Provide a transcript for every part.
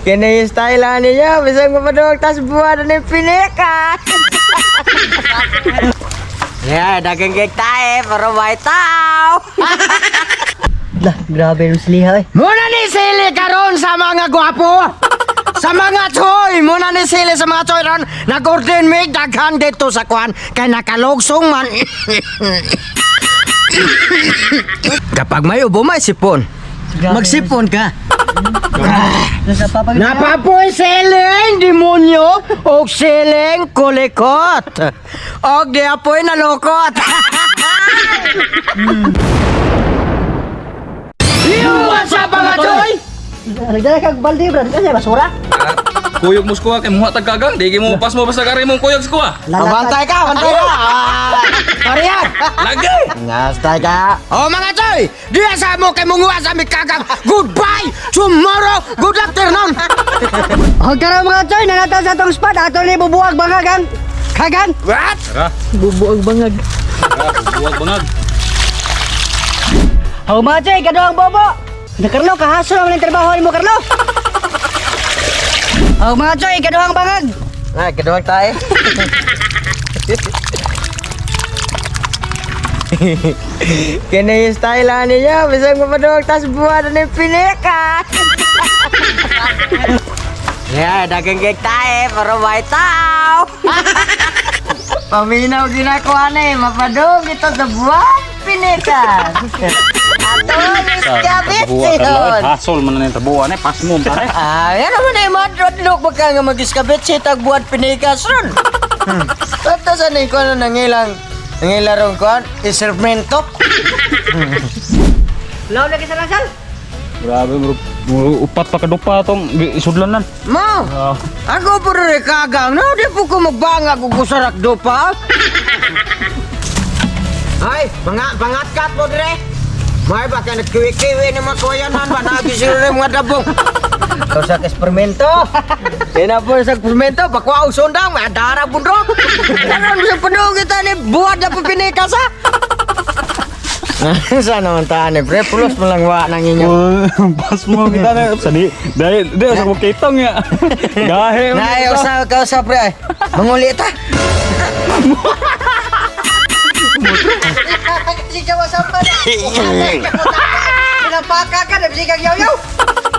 Kini yung style niya, bisag mapadung tas buwan na yung pinika. Yeah, dagang kek tae, pero may tao. Lah, grabe yung sliha eh. Muna ni sili karon sa mga gwapo. Sa mga choy, muna ni sili sa mga choy ron. Nag-order mig daghan dito sa kwan kay nakalugsong man. Kapag may ubo, may sipon. Magsipon ka. Napapoy siling demonyo og siling kulikot. Og di apoy nalukot. Iwan sa mga choy! Nagdala kag balde, bro. Kasi basura. Kuyog mo skuha kay muha tagkagang, di kay mo pas mo basta kare mong kuyog skuha. Bantay ka, bantay ka. Ah, Pariyan. Lagi. Nastay ka. Oh mga choy, diya sa mo kay munguha sa mikagang. Goodbye tomorrow. Good afternoon. Og karon mga choy, nanata sa atong spot ato ni bubuag bangagan. Kagan. What? Tara. Bubuag bangag. Tara, buwag bangag. Ho mga choy, kaduhang bobo. Na Carlo, kahaso naman ang trabaho nimo Carlo. Ho mga choy, kaduhang bangag. Ay, kaduwag tayo. Kini yung style niya, bisag mapadung tas buwan na yung pinika. Yeah, dagang kek tae, pero may tao. Paminaw ginakuha na eh, mapadung ito sa buwan pinikas. Ato, iskabit yun. Hasol man na yung tabuan eh, pas mo pare. Ah, yan naman eh, madrodlok ba ka nga mag-iskabit siya tagbuhat pinikas ron. Tapos ano ko na nangilarong ko, isermento. Law lagi sa lasal. Grabe bro. Upat pa kadupa tong isudlanan. Mo, ako po rin kagang, no? Di po ko magbangag ug usarak dupa. Ay, mga pangatkat mo dire. May ba ka nagkiwi-kiwi ni mga kuyanan ba? Nagisiro na yung mga dabong. Ikaw sa eksperimento. Kaya po sa eksperimento, bakwa og sundang, may dara bundok. Karon sa puno kita ni buhat na pinikas ha. Sa naman taan eh, pre, pulos mo lang wa nang inyo. Pas mo kita na sani. Dahil di sa mo kitong ya. Gahe. Nay, usa ka usa pre. Manguli ta. Kasi siya wasampan. Pinapaka ka, nabili kang yaw-yaw.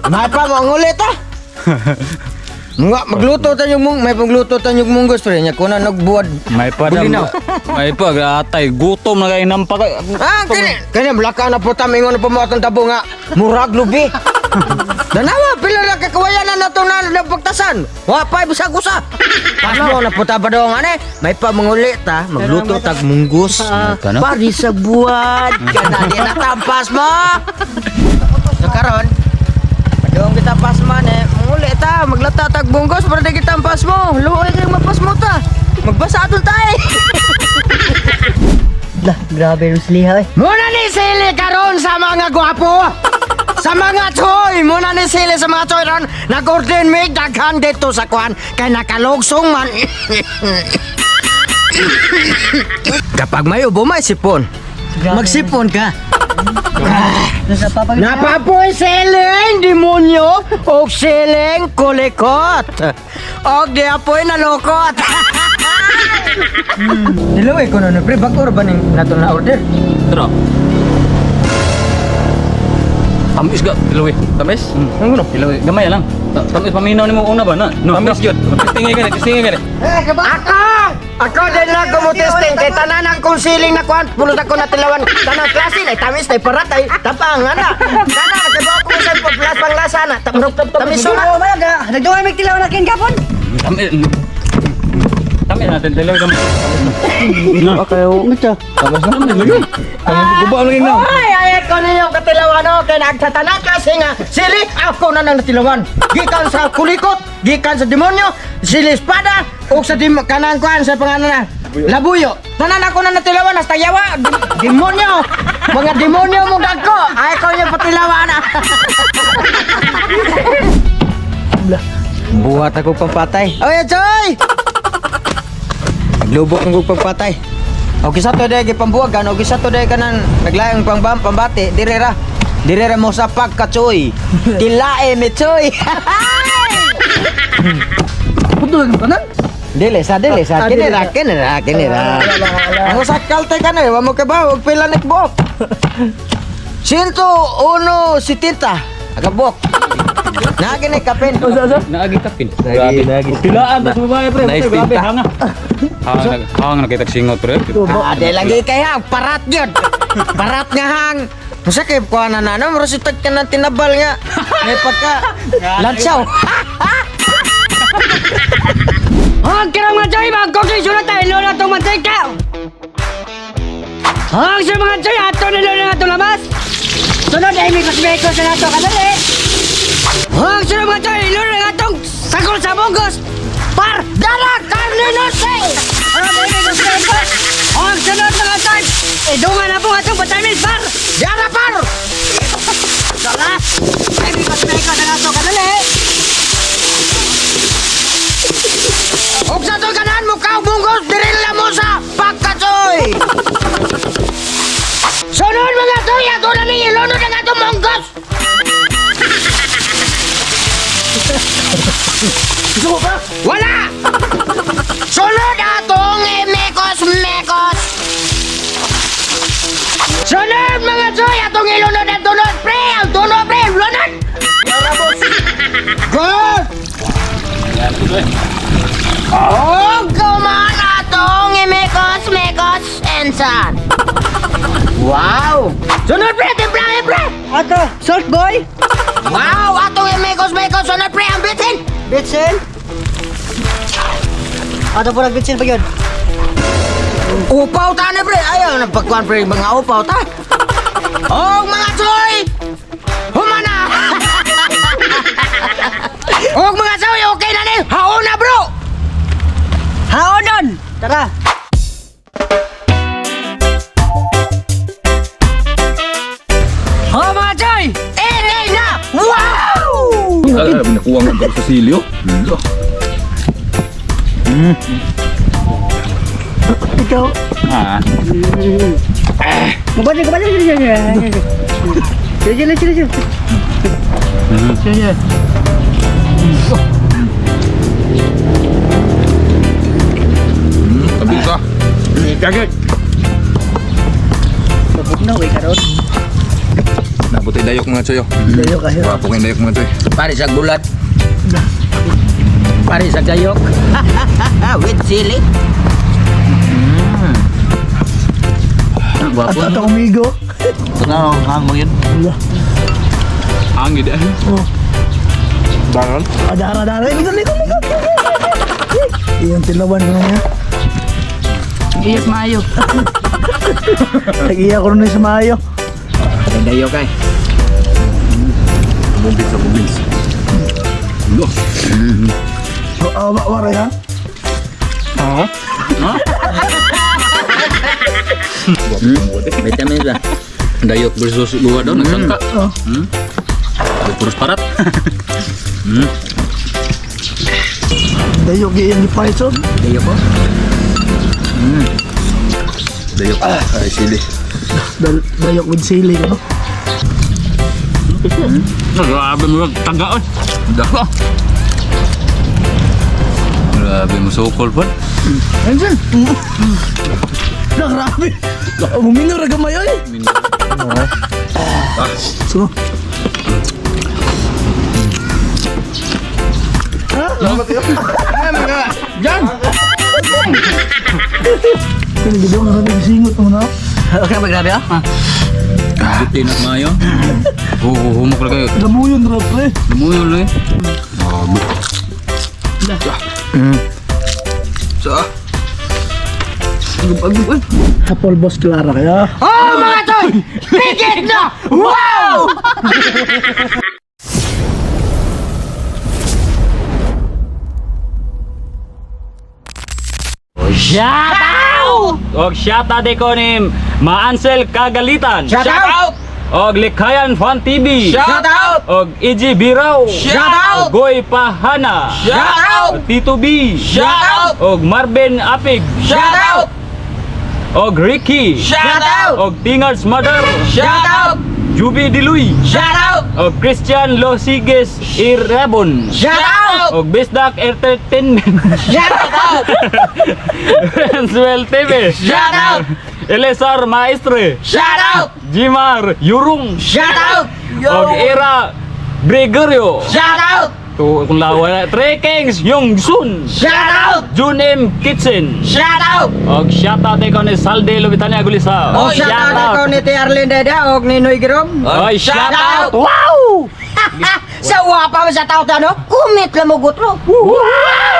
May pa manguli ta. Mga magluto ta yung mung may pagluto ta yung munggos pre nya kuna nagbuwad. May pa dam. Bulinaw. May pa atay gutom na kay nampa ka. Ah, kini kini blaka na po ta mingon na po mo atong tabo nga murag lubi. Danawa pila ra ka kawayan na nato na napagtasan. Wa pa bisag usa. Pas mo na po ta padong ane, may pa manguli ta magluto tag munggos. Kano? Pari sa buwad kana di na tampas mo. So karon, padong kita pasman eh, manguli ta, maglata tag bunggos para di kita ampas mo. Luoy kay mapas mo ta. Magbasa aton ta eh. Lah, grabe yung sliha eh. Muna ni sili karon sa mga gwapo. Sa mga choy, muna ni sili sa mga choy ron. Nag-order mig daghan dito sa kwan kay nakalugsong man. Kapag may ubo, may sipon. Magsipon ka. Napapoy siling demonyo og siling kulikot. Og di apoy nalukot. Dilaw ko na pre, bago ra ba ning nato na order? Tara. Tamis ga, tilawi. Tamis? Ano? Tilawi, gamay lang. Tamis paminaw nimo una ba na? No, tamis gyud. Testingi gani, testingi gani. Ako! Ako din lang kumutesting kay tanan ang kong siling na kuan, pulot ako na tilawan. Tanan klase na tamis na parat ay tapang ana. Tanan kay ba ko sa paglas panglasa na. Tamis na. Oh, malaga. Nagduha may tilaw na kin gapon. Tamis. Tamis natin tilawi gamay. No. Okay, ito. Tamis na tamis lagi. Tamis guba lagi na. Ay, ay ko ninyo katilawan o kay nagtatanan kasi nga sili ako na nang natilawan. Gikan sa kulikot, gikan sa demonyo, sili espada ug sa dim kanang kuan sa pangalan na. Labuyo. Tanan ako na natilawan hasta yawa. Demonyo. Mga demonyo mo dagko. Ay ko yung patilawan. Buhat ako pagpatay. Oy, Choy! Naglubok ang pagpatay. Okay sa to day gipambuwagan, okay sa to day kanan naglayong pangbam pambati, dire ra. Dire ra mo sa pagkatsoy. Tilae me tsoy. Puto lang tanan. Dili sa, dili sa, Ah, kini dili ra, sa. kini ra, kini ra. Ala, ala. Ang sakal te kanay, wa mo ka ba og pila nik buok. 101.70. Agabok. Na kini kapin. Naagi kapin. Nagi, nagi. Tilaan tas babae, pre. Nice Pre, grabe tinta. hanga. Hanga hanga nakita singot, pre. Ah, di lagi kay hang parat gyud. Parat nga hang. Usa kay kuha na na no, resultad ka na tinabal nga. May pagka lansaw. Hag karang mga choy, mga cooking sunod tayo ilo na itong mantika. Hag sa mga choy, ato nilo na itong lamas. Sunod ay may kosmeko sa nato kadali. Hag sa mga choy, ilo na itong sagol sa bungos. Par dara carne norte. Hag ay may kosmeko. Hag sunod mga choy, idungan na po atong vitamins par. Dara par. Dara. Ay may kosmeko sa nato kadali. Ug sa tong ganahan mo ka bungos diri la mo sa pagkatsoy. Sunod mga toy, ato na ni ilunod ang atong munggos. Gusto mo pa? Wala! Sunod atong mekos mekos. Sunod mga toy, atong ilunod ang tunod pre, ang tunod pre, lunod. Good! Og kuman atong imekos mekos ensan. Wow! Sunod pre, timplahe pre! Ato, salt boy. Wow! Atong imekos mekos sunod pre, ang bitin! Bitsin. Ato po nagbitsin pa yun. Upaw ta na pre! Ayaw na pagkuhan pre, mga upaw ta! Og mga soy! Humana! Og mga soy, okay na ni! Haon na bro! Haonon! Tara! Ho mga choy! Ere na! Wow! Ah, nakuha nga sa silyo. Ikaw! Ah. Mabalik, mabalik! Sige, sige, sige! Sige! Tabi ka. Kagag. Mabugnaw eh karon. Nabuti dayok mga tsoyo. Dayok kayo. Wapo kayong dayok mga tsoy. Pare sa gulat. Pare sa gayok. With chili. Wapo. At amigo. Ano ang hang yun? Hang gid eh. Baron. Adara, adara. Likod, likod, likod! Iyang tilawan ko niya. Iyas maayo. Nag-iya ko rin sa maayo. Dayok ay. Bumbits sa bumbits. Lo. Waray ha? Vitamin ba? Dayok versus luwa daw nagsangka. Hmm. Puros parat. Dayok iyang gipahitson. Dayok ko. Dayok. Ay sili. Dayok with sili no? Grabe mo tagaon. Dako. Grabe mo sukol po. Ansan? Na, grabe. Bumino ra gamay oy. So. Yan. Kini gidong nga nagsingot mo na. Okay ba grabe ah? Buti na mayo. Oo, humok lagi. Lamuyon ra pre. Lumuyon lagi. Grabe. Sa. Hapol boss Clara kaya. Oh mga toy! Bigit na! Wow! Shout out! Og shout out ko ni Maansel Kagalitan. Shout out! Og Likhayan Fan TV. Shout out! Og EG Biraw. Shout out! Og Goy Pahana. Shout out! Og Tito B. Shout out! Og Marvin Apig. Shout out! Og Ricky. Shout out! Og Tingar's Mother. Shout out! Juby Diluy. Shout out! Og Christian Losigues Irabon. Shout out! Og Bisdak Entertainment. Shout out! Renzuel TV. Shout out! Elesar Maestre. Shout out! Jimar Yurung. Shout out! Og Era Gregorio. Shout out! Tu kung lawa na. Three Kings Yung Sun. Shout out! Jun M Kitchen. Shout out! Og shout out ikaw ni Salde Lubitania Gulisa. Og shout out ako ni T. Arlene Deda og ni Noy Girom. Oy, shout out! Wow! Sa wapa mo sa tao ano? Kumit lang mo gutro. Wow!